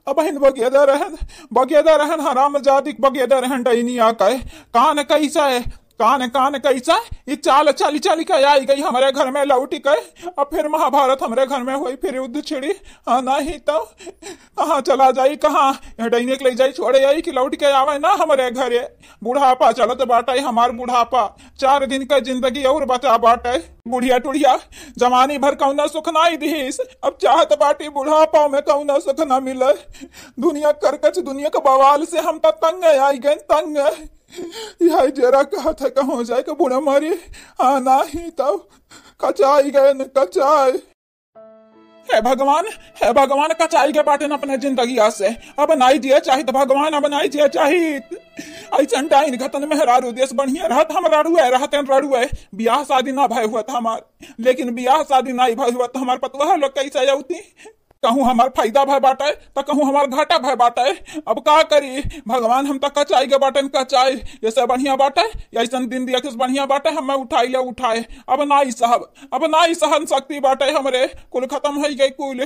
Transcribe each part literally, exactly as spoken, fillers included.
अबहिन बगेदा रहन, बगेदा रहन, हरामजादी के बगेदा रहन डैनिया के। कान कैसा है, कान, कान कैसा है, ई चाल चली चली के आई गई हमरे घर में लौटी के। अब फिर महाभारत हमरे घर में होई, फिर युद्ध छिड़ी। हाँ, नहीं तो कहाँ चला जाई, कहाँ यह डैनिया के ले जाई, छोड़े आई कि लौट के आवे ना हमरे घरे। बुढ़ापा चलत बाटे हमार बुढ़ापा, चार दिन का जिंदगी और बचा बाटे। बुढ़िया टुढ़िया जवानी भर कौनो सुख नाई दिहिस, अब चाहत बाटी बुढ़ापा में कौनो सुख ना मिले। दुनिया करकच, दुनिया के बवाल से हम त तंग आई गए, तंग। यह जरा कहत है कहूँ जाए के बूढ़ा मरी, हाँ नाही तब कचाई गए न कचाई। हे भगवान, हे भगवान, कचाई के बाटेन अपने जिंदगिया से। अब नाई जिए चाहित भगवान, अब नाई जिए चाहित। ऐसन डाइन घतन मेहरारू देश बढ़िया रहत, हम रड़ुए रहतेन रड़ुए। बियाह शादी ना भय हुआ था हमार, लेकिन बियाह शादी नाई भय हुआ था हमार पतोह लोग कैसे अउती? कहूँ हमार फायदा भय बाटे, त कहूँ हमार घाटा भय बाटे। अब का करी भगवान, हम त कचाई के बाटेन कचाई। ऐसे बढ़िया बाटे, ऐसन दिन दिया किस बढ़िया बाटे, हमें उठाई ले उठाए। अब नाई सहब, अब नाई सहन शक्ति बाटे हमरे, कुल खत्म होई गई कुल।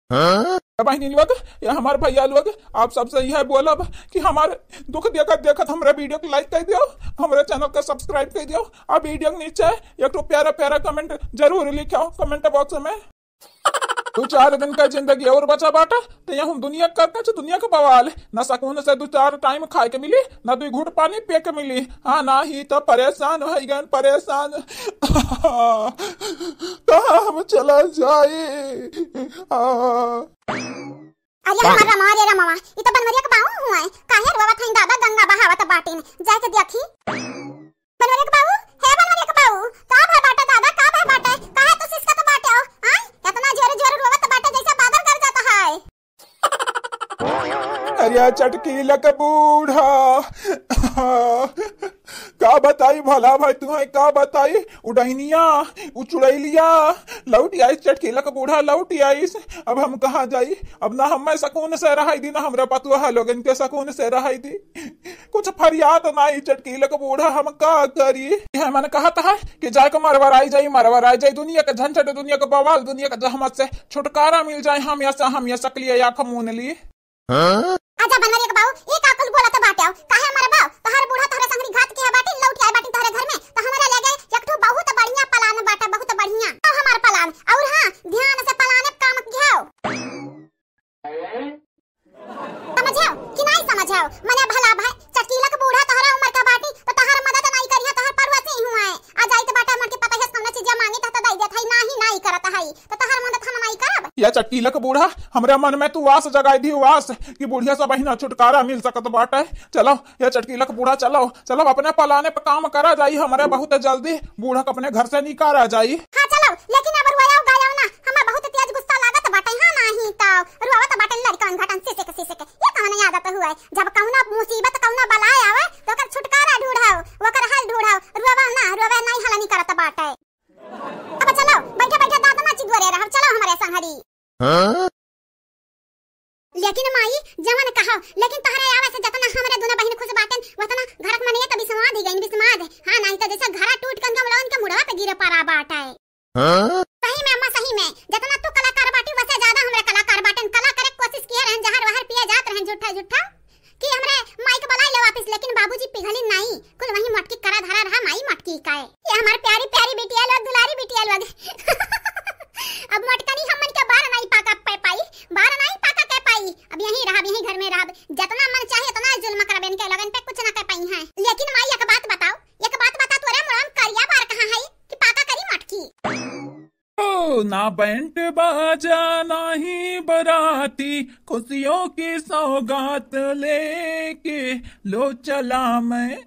हाँ? ए बहिनी लोग, या हमार भैया लोग, आप सबसे यह बोलब कि हमार दुख देखत देखत हमरे वीडियो के like कर दियो, हमरे चैनल के subscribe कर दियो, और वीडियो के नीचे एक ठो प्यारा प्यारा comment जरूर लिखो comment box में। दो चार दिन का जिंदगी और बचा बाटा, तो यहाँ हम दुनिया का कच दुनिया का बवाल, ना सुकून से दो चार टाइम खाए के मिली, ना दो घूट पानी पिए के मिली। हाँ, ना ही तो परेशान हो गए, परेशान। कहाँ हम चला जाए? हाँ। अरे हमार रमवा रे रमवा, ई तो बनवरिया के बाऊ हुआ है। काहे रोवत हईं दादा, गंगा बहावत बाटिन, जाके देखी। बनवरिया के बाऊ, हे बनवरिया के बाऊ, का भय बाटे दादा, का भय बाटे? काहे तू सिसकत बाटे हो? आय, इतना जोर जोर रोवत बाटे जैसे बादल गरजत है। अरे चटकीलक बूढ़ा, का बताई भला भाई तुम्हें, का बताई? उ डैनिया, उ चुड़ैलिया लौट आइस, चटकीलक बूढ़ा लौट आइस। अब हम कहाँ जाई? अब ना हमें सुकून से रहाई दी, ना हमरा पतोह लोगन के सुकून से रहाई दी। कुछ फरियाद नाई चटकीलक बूढ़ा, हम का करी? यह मन कहत है कि जाके मरवराई जाई, मरवराई जाई, दुनिया के झंझट, दुनिया के बवाल, दुनिया के जहमत से छुटकारा मिल जाए। हम ऐसा, हम ऐसा के लिए आँख मून ली। हाँ? आजा बनवरिया के बाऊ, ई का कुल बोलत बाटे हो? काहे मरबो? तोहर बूढ़ा तोहरे संगरी घात किहे बाटी, लौट आए बाटी तोहरे घर में, तो हमरा लगे एक ठो बहुत बढ़िया plan बाटे, बहुत बढ़िया। तो हमार plan, और हाँ, ध्यान से plan पे काम किहो। समझो कि नहीं समझो? मने भला भाई, चटकीलक बूढ़ा तोहरा उम्र का बाटी, तो तोहर मदद नहीं करिहे, तोहर पड़ोसी हुआ है। आ जाइत बाटे मन के पता है, कौनो चीज मांगी तो, तो दे देत है, नाही, नाही करत है, तो तोहर मदद हम नहीं करब। या चटकीलक बूढ़ा, हमरा मन में तू वास जगाई दी, वास कि बुढ़िया से बहिना छुटकारा मिल सकत बाटे। चलो, या चटकीलक बूढ़ा, चलो, चलो, अपने plan पे काम करा जाई, हमरे बहुत जल्दी बूढ़ा के अपने घर से निकारा जाई। हाँ, चलो, लेकिन अब रोयो गायो ना, हमें बहुत तेज गुस्सा लागत बाटे। हाँ, नाही तो रोवत बाटे लड़कन घटन सिसक सिसक। ये कौन आदत हुआ है? जब कौनो मुसीबत, कौनो बलाय आवे, तो ओकर छुटकारा ढूंढाओ, ओकर हल ढूंढाओ, रोवा ना, रोवे नहीं हल नहीं करत बाटे। अब चलो, बैठे बैठे दांत ना चिगोरे रहब, चलो हमरे संगरी। हाँ? लेकिन माई, जवन कहो, लेकिन तोहरे आवे से जतना हमरे दुनो बहिन खुश बाटेन, वतना घर के मनई तो बिस्माद ही गइन, बिस्माद। हाँ, नहीं तो जैसे घरा टूट के उनके मुड़वा, उनके मुड़वा पे गिरे पड़ा बाटे। हाँ? सही में अम्मा, सही में, जतना तू कलाकार बाटी, वसे ज्यादा हमरे कलाकार बाटेन। कला करे के कोशिश किए रहन, जहर वहर पिए जात रहन, झूठा झूठा, कि हमरे माई के बुलाई ले वापिस, लेकिन बाबूजी पिघलिन नाई, कुल वही मोटकी करा धरा रहा माई मोटकी का है। ये हमार प्यारी प्यारी बिटिया लोग, दुलारी बिटिया लोग। अब मोटकनी हमन के बार नाई पाका पे पाई, बार नाई पाका के पाई, अब यहीं रहब, यहीं घर में रहब, जतना मन चाहे उतना जुल्म करब, इनके लोगन पे कुछ ना कर पाई हैं। लेकिन माई एक बात बताओ, एक बात बता, तोरे मुड़वा में करिया बार कहाँ है कि पाका करी मोटकी? ओ ना बैंड बाजा ना ही बराती, खुशियों की सौगात लेके लो चला मैं,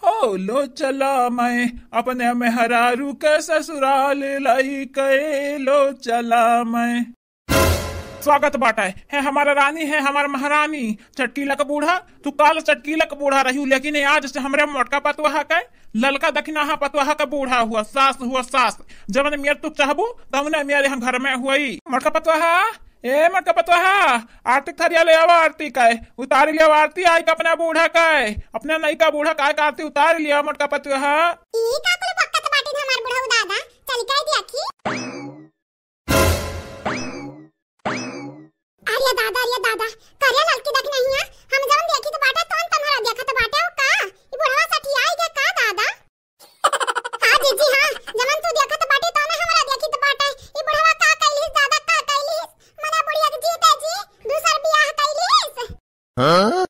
हो लो चला मैं, अपने मेहरारू के ससुराल लाई के लो चला मैं। स्वागत बाटे, है हमारा रानी, है हमार महारानी, चटकीलक बूढ़ा। तू काल चटकीलक बूढ़ा रही, लेकिन ये आज से हमरे मोटका पतोहा के, ललका दखिनाहा पतोहा के बूढ़ा हुआ, सास हुआ, सास। जवन मेर तू चाहबू, तवने मेर हम घर में हुई। मोटका पतोहा, ए मोटका पतोहा, आरती थरिया ले आवा, आरती के उतारी ले आवा, आरती आई के अपना बूढ़ा के, अपना नई का बूढ़ा का आरती उतार लिया मोटका पतोहा। ई का कुल बकत बाटिन हमार बुढ़ऊ दादा, चल के देखी। अरे ए दादा, रे दादा, करे ललकी देख नहीं है, हम जवन देखी तो बाटे, तोन तनहरा देखत बाटे, ओ का? ई बुढ़वा सठियाई के का दादा? हाँ जीजी, हाँ, जवन तू देखत बाटे, तोन हमरा देखी तो बाटे, ई बुढ़वा का कैलिस दादा, का कैलिस? मने बुढ़िया के जीते जी दूसर बियाह कैलिस। हाँ?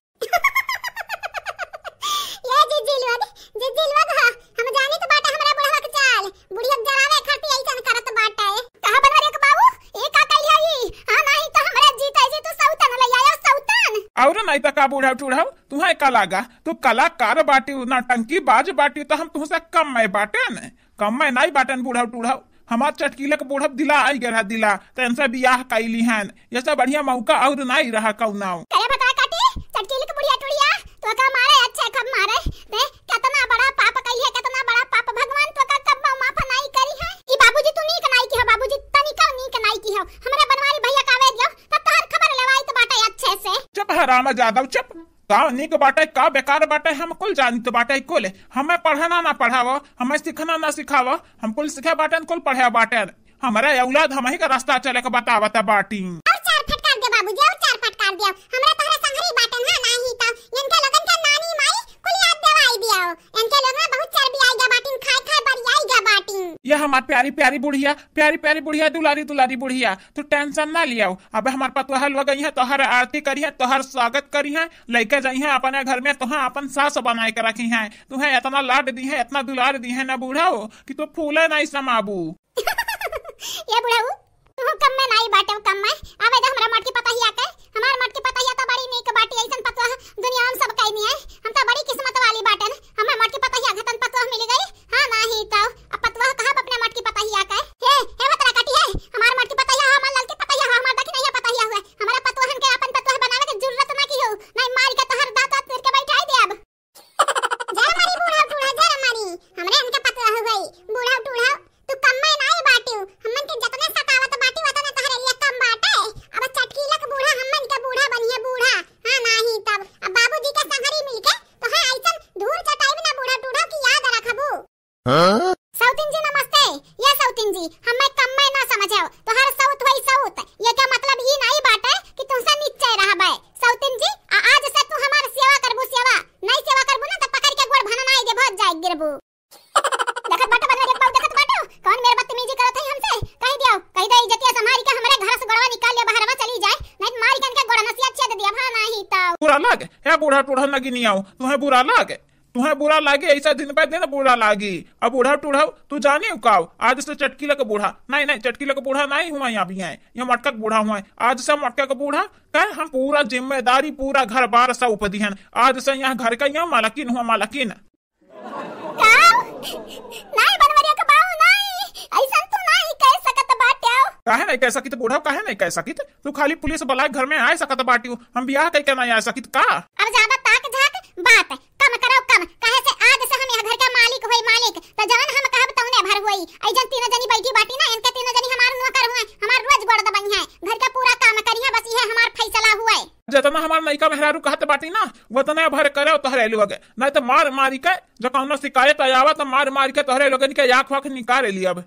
ये जीजी लोग, जीजी लोग, हाँ, हम जानी तो बाटे हमरा बुढ़वा के चाल, बुढ़िया के जरावे खातिर ऐसन करत बाटे। कहा बनवरिया के बाबू, ए का कही हई? हाँ, नाही तो हमरा जीते जी तू सौतन ले आया, सौतन। और नाही तो का बूढ़ा टूढ़ा, तुहे का लागा? तू कलाकार बाटी, नौटंकी बाज बाटी, तो हम तुहसे कम में बाटेन? कम में नाही बाटेन बूढ़ा टूढ़ा। हमार चटकीले के बूढ़ा दिला आई गया दिला, तो इनसे बियाह कैली हन। ये सब बढ़िया मौका और नाही रहा कौनाओ। करे भतरा काटी, चटकीले के बुढ़िया टूढ़िया, तो का मारे अच्छे खब मारे। ते कितना बड़ा पाप कही है, कितना बड़ा पाप, भगवान तो का कब माफ नाही करी है। ई बाबूजी तू नीक नाही की हो, बाबूजी तनिका नीक नाही की हो। हमरा बनवारी भैया का आवे दियो, तब तोहर खबर लेवाई तो बाटे अच्छे से। चुप हराम जादव, चुप। का नीक बाटे, का बेकार बाटे, हम कुल जानित बाटे कुल। हमें पढ़ना ना पढ़ावो, हमें सीखना ना सिखावो, हम कुल सीखे बाटेन, कुल पढ़े बाटेन। हमरे औलाद हमही का रास्ता चले के बतावत बाटी। और चार फटकार दे बाबूजी, और चार फटकार दे। हमरा तोहरे संगरी बाटेन, हाँ, नाही तो इनके लोगन के नानी माई कुल याद देवाई दियो। इनके लोग में बहुत चर्बी आई गा बाटिन, खाए खाए बरियाई गा बाटिन। ये हमार प्यारी प्यारी बुढ़िया, प्यारी प्यारी बुढ़िया, दुलारी दुलारी बुढ़िया, तू tension ना लियाओ। अब हमार पतोह लोग आई है, तोहर आरती करी है, तोहर स्वागत करी है, लेके जाई है अपने घर में, तोहे अपन सास बनाए के रखी है। तुहे इतना लाड दी है, इतना दुलार दी है ना बूढ़ा हो कि तू फूले नहीं समाबू। ये बुढ़ऊ, तू कम में नाही बाटे, कम में। आवे दे हमरा मोटकी पतहिया के। हमार मोटकी पतहिया तो बड़ी नीक बाटी, ऐसन पतोह दुनिया में सब कहीं नहीं है। हम तो बड़ी किस्मत वाली बाटेन, हमें मोटकी पतहिया घतन पतोह मिल गई। हाँ, नाही तो अब पतोह कहाँ अपने मोटकी पतहिया के? हे, हे भतरा काटी है, हमार मोटकी पतहिया हो, हमार ललकी पतहिया हो, हमार दखिनैया पतहिया हुए, हमारा पतोहन के अपन पतोह बनावे के जरूरत ना की हो, नहीं मार के तोहर दांत वात चीर के बैठाई दे अब। जर मरी बूढ़ा टूढ़ा, जर मरी। हमरे इनके पतोह हो गई, बूढ़ा टूढ़ा। तू कम में नाही बाटियो, हमन के जतने सतावत बाटियो, वतने तोहरे लिए कम बाटे। अब चटकीलक बूढ़ा, हमन के बूढ़ा बनिए बूढ़ा। हाँ, नाही तब। अब बाबूजी के संगरी मिलके तोहे ऐसन धूर चटाइब ना बूढ़ा टूढ़ा कि याद रखबू। हाँ? सौतिन जी नमस्ते। या सौतिन जी, हमें कम में ना समझो, तोहर सौत होई सौत। ये क्या मतलब ई नाही बाटे कि तुमसे नीचे रहबे। सौतिन जी, आ, आज से तू हमार सेवा करबू सेवा, नहीं सेवा करबू ना तो पकड़ के गोड़ भननाई देबो, जाए गिरबू। देखत बाटो बनवरिया के बाबू, देखत बाटो, कौन मेर बदतमीजी करत है हमसे? कह दियो, कह दे इज्जतिया संभारी के हमरे घर से गोड़वा निकाल लिया, बहरवा चली जाए, नहीं तो मारी के इनके गोड़ नसिया छेद दिया, भा नाही तो। बुरा लागे, हे बूढ़ा टूढ़ा नगिनियाओ, तुहे बुरा लागे, तुहे बुरा लागे, ऐसा दिन पे दिन बुरा लागी। अब बूढ़ा टूढ़ा तू जानी उकाओ, आज से चटकीला के बूढ़ा, नहीं, नहीं, चटकीला के बूढ़ा नहीं हुआ यहाँ भी है, ये मटका के बूढ़ा हुआ है। आज से मटका के बूढ़ा कहे हम पूरा जिम्मेदारी, पूरा घर बार सौंप दिहन। आज से यहाँ घर का यहाँ मालकिन हुआ, मालकिन। का? नाही बनवरिया के बाऊ, नाही। ऐसन तू नाही कह सकत बाट्यो। काहे नहीं कह सकित बूढ़ा, काहे नहीं कह सकित? तू खाली पुलिस बुलाए घर में आए सकत बाट्यो, हम बियाह कइके नहीं आ सकित का? अब ज्यादा ताक झाक बात कम करो, कम। काहे से आज से हम यह घर का मालिक होई, मालिक। तो जवन हम कहब तौने भर होई। ऐ जन तीनों जनी बैठी बाटी ना, इनके तीनों जनी हमार नौकर हुए, हमार रोज गोड़ दबई है, घर का पूरा काम करी है, बस यह हमार फैसला हुए। जतना हमार नइका मेहरारू कहत बाटी ना, वतने भर करे तोहरे लोग, नहीं तो मार मारी के, जो कौनो शिकायत आवा तो मार मारी के तोहरे लोगन के आँख वाँख निकाल ली। अब